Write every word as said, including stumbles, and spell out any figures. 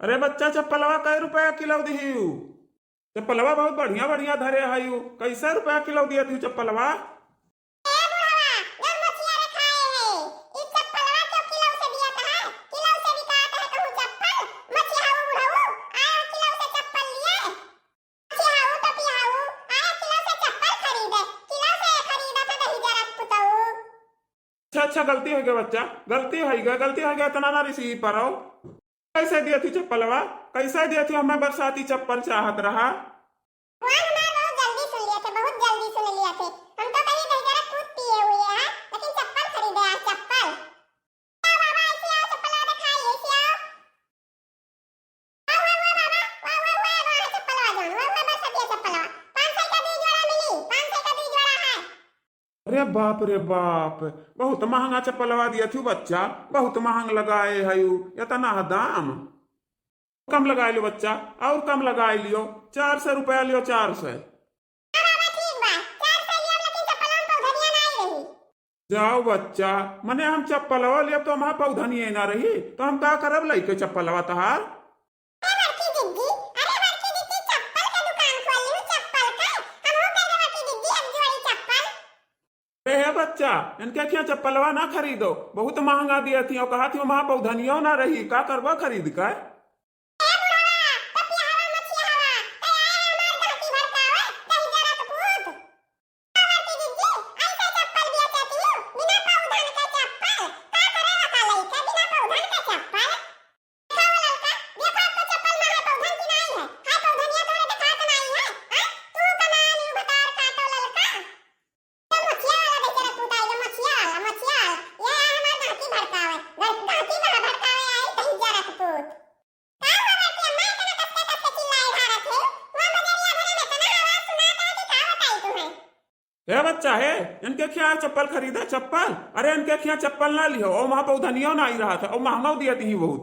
अरे बच्चा, चप्पलवा कै रुपया किलो दिहिउ? चप्पलवा बहुत बढ़िया बढ़िया धरे हइउ, कैसे रुपया किलो दियत हिउ चप्पलवा? ए बुढ़वा, जौन मछिया रखाए है, ई चप्पलवा क्यों किलो से दियत है? किलो से बिकात है कहूँ चप्पल? मछिया हऊ बुढ़ऊ, आया किलो से चप्पल लिए? मछिया हऊ तो पिया हऊ, आया किलो से चप्पल खरीदे, किलो से खरीदत है दहिजरक पुतऊ। अच्छा, अच्छा, गलती होइ गै बच्चा, गलती होइ गै, गलती होइ गै, इतना ना रिसी परो। कैसे दियत हिउ चप्पलवा? कैसे दियत हिउ? हमें बरसाती चप्पल चाहत रहा। भगवान हमार बहुत जल्दी सुन लिया थे, बहुत जल्दी सुन लिया थे। हम तो कहीं दहिजरक पूत पिए हुए हैं, लेकिन चप्पल खरीदे आज, चप्पल। आओ बाबा, ऐसे आओ, चप्पलवा दिखाई, ऐसे आओ। वाह, वाह, वाह बाबा, वाह, वाह, वाह, वाह, चप्पलवा जौन, वाह, वाह, बरसातिया चप्पलवा। पाँच सौ का दुइ जोड़ा मिली, पाँच सौ का दुइ जोड़ा है। अरे बाप रे बाप, बहुत महंगा चप्पलवा दियत हिउ बच्चा, बहुत महंग लगाए हइउ, इतना दाम। कम लगाए लियो बच्चा, और कम लगाए लियो, चार सौ रुपया लियो, चार सौ। हाँ बाबा, ठीक बा, चार सौ लियो, लेकिन चप्पलवा में पौधनिया नाई रही। जाओ बच्चा, मने हम चप्पलवा लेब तो हमार पौधनिया ना रही, तो हम का करब लइके चप्पलवा तहार? ए बड़की दीदी, अरे बड़की दीदी, चप्पल के दुकान खोल ली, चप्पल के, हमहू के दे बड़की दीदी एक जोड़ी चप्पल। ए हे बच्चा, इनके खिया चप्पलवा ना खरीदो, बहुत महंगा दियत हिउ, कहा थी वहाँ पौधनियो ना रही, का करबो खरीद के? ए बुढ़वा, पपिया हवा, मछिया हवा, ते आए हमार गहकी भड़कावे, दहिजरक पूत। बड़की दीदी, ऐसे चप्पल बेचत हिउ, बिना पौधन के चप्पल, का करे बता लइके बिना पौधन के चप्पल? देखा हो ललका, देखा आपका चप्पल मा है पौधन की नाई है? है पौधनिया तोहरे देखात नाई है? हैं? तू कमा लियो भतार काटो ललका। ये मछिया वाला देखे रे पूत आई, ये मछिया वाला, मछिया वाला। ये है हमार गहकी भड़कावे। गह-, गहकी कहाँ भड़कावे आई, दहिजरक पूत। का हो बेटी, अम्मा इतना कस के, कस के चिल्लाए ढारत है? वहाँ बजरिया भरे में इतना आवाज सुनात है कि का बताई तुम्हें? ए बच्चा, हे, इनके खिया चप्पल खरीदे, चप्पल? अरे इनके खिया चप्पल ना लिहो, और वहाँ पौधनियो ना आई रहा था, और महंगा दियत हिउ बहुत।